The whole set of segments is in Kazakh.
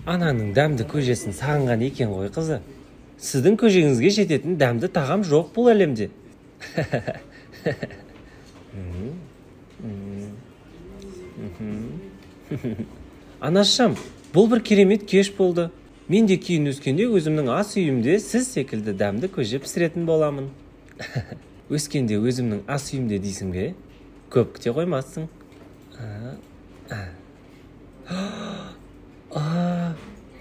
Ананың дәмді көжесін сағынған екен ғой қызы. Сіздің көжеңізге жететін дәмді тағам жоқ бұл әлемде. Анашым, бұл бір керемет кеш болды. Мен де кейін өскенде өзімнің ас үйімде сіз секілді дәмді көже пісіретін боламын. Өскенде өзімнің ас үйімде дейсің бе? Көп күте қоймассың.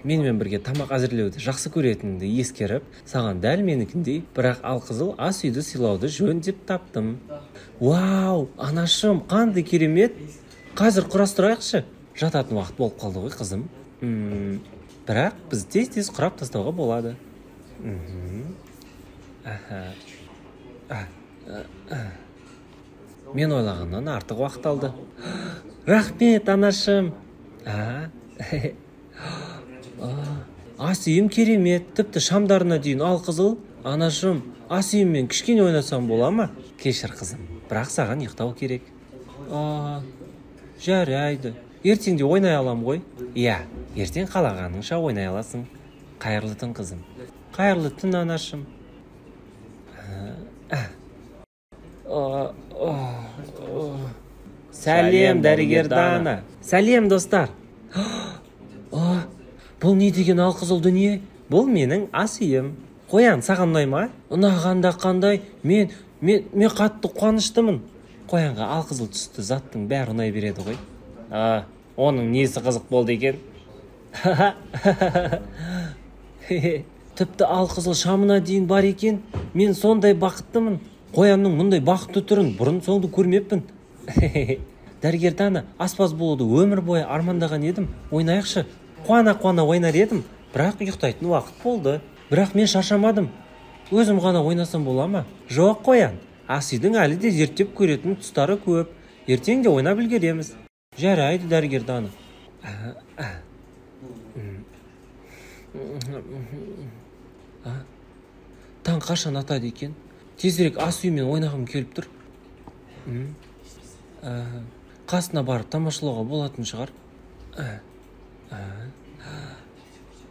Менімен бірге тамақ әзірлеуді жақсы көретініңді ескеріп, саған дәл менікіндей, бірақ алқызыл ас үйді сыйлауды жөн деп таптым. Вау, анашым, қандай керемет! Қазір құрастырайықшы. Жататын уақыт болып қалды ғой, қызым. Бірақ біз тез-тез құрап тастауға болады. Мен ойлағаннан артық уақыт алды. Рахмет, анашым. Ас үйім керемет, тіпті шамдарына дейін алқызыл. Анашым, ас үйіммен кішкене ойнасам бола ма? Кешір, қызым, бірақ саған ұйықтау керек. Жарайды, ертең де ойнай алам ғой. Иә, ертең қалағаныңша ойнай аласың. Қайырлы түн, қызым. Қайырлы түн, анашым. Сәлем, дәрігер Дана. Сәлем, достар. Бұл не деген алқызыл дүние? Бұл менің ас үйім. Қоян, саған ұнай ма? Ұнағанда қандай? Мен қатты қуаныштымын. Қоянға алқызыл түсті заттың бәрі ұнай береді ғой. Оның несі қызық болды екен? Тіпті алқызыл шамына дейін бар екен. Мен сондай бақыттымын. Қоянның мұндай бақытты түрін бұрын соңды көрмеппін. Дәрігер Дана, аспаз болуды өмір бойы армандаған едім. Ойнайықшы. Қуана-қуана ойнар едім, бірақ ұйықтайтын уақыт болды. Бірақ мен шаршамадым. Өзім ғана ойнасам бола ма? Жоқ, қоян. Ас үйдің әлі де зерттеп көретін тұстары көп. Ертең де ойнап үлгереміз. Жарайды, дәрігер Дана. Таң қашан атады екен? Тезірек ас үймен ойнағым келіп тұр. Қасына барып тамашалауға болатын шығар.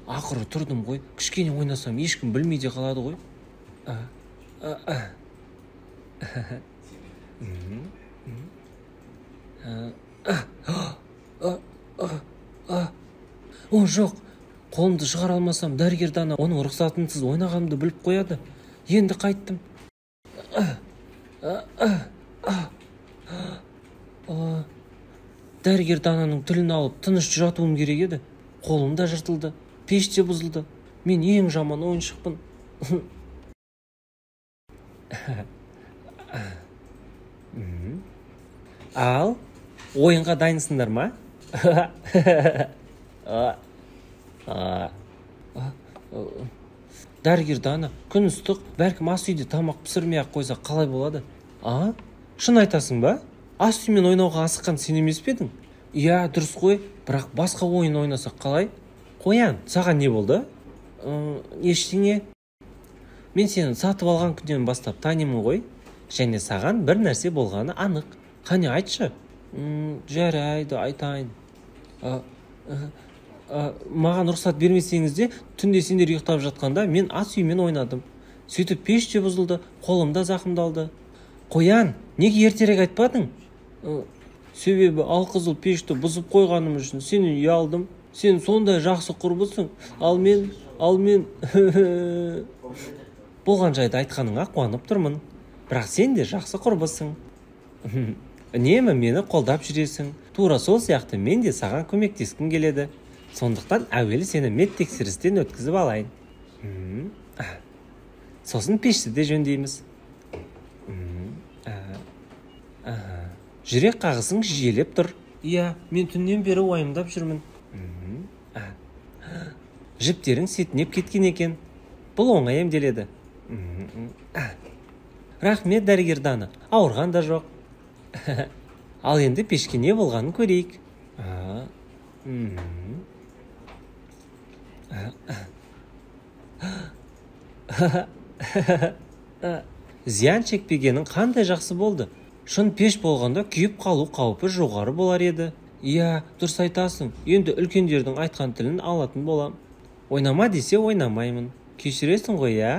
Ақыры тұрдым ғой. Кішкене ойнасам ешкім білмей де қалады ғой. О, жоқ. Қолымды шығара алмасам, дәрігер Дана оның рұқсатынсыз ойнағанымды біліп қояды. Енді қайттым. Дәрігер Дананың тілін алып, тыныш жатуым керек еді. Қолым да жыртылды, пеш те бұзылды. Мен ең жаман ойыншықпын. Ал, ойынға дайынсыңдар ма? Дәрігер Дана, күн ыстық, бәлкім ас үйде тамақ пісірмей-ақ қойсақ қалай болады? Шын айтасың ба? Ас үймен ойнауға асыққан сен емес пе едің? Иә, дұрыс қой, бірақ басқа ойын ойнасақ қалай? Қоян, саған не болды? Ештеңе. Мен сені сатып алған күннен бастап танимын ғой. Және саған бір нәрсе болғаны анық. Қане, айтшы. Жарайды, айтайын. Маған рұқсат бермесеңіз де, түнде сендер ұйықтап жатқанда мен ас үймен ойнадым. Сөйтіп пеш те бұзылды, қолым да зақымдалды. Қоян, неге ертерек айтпадың? Себебі алқызыл пешті бұзып қойғаным үшін сенен ұялдым. Сен сондай жақсы құрбысың, ал мен болған жайды айтқаныңа қуанып тұрмын. Бірақ сен де жақсы құрбысың. Үнемі мені қолдап жүресің. Тура сол сияқты мен де саған көмектескім келеді. Сондықтан әуелі сені мед тексерістен өткізіп алайын. Сосын пешті де жөндейміз. Жүрек қағысың жиелеп тұр. Иә, мен түннен бері уайымдап жүрмін. Жіптерің сетінеп кеткен екен. Бұл оңай емделеді. Рахмет, дәрігер Дана. Ауырған да жоқ. Ал енді пешке не болғанын көрейік. Зиян шекпегенің қандай жақсы болды. Шын пеш болғанда күйіп қалу қаупі жоғары болар еді. Иә, дұрыс айтасың. Енді үлкендердің айтқан тілін алатын болам. Ойнама десе ойнамаймын. Кешіресің ғой, иә?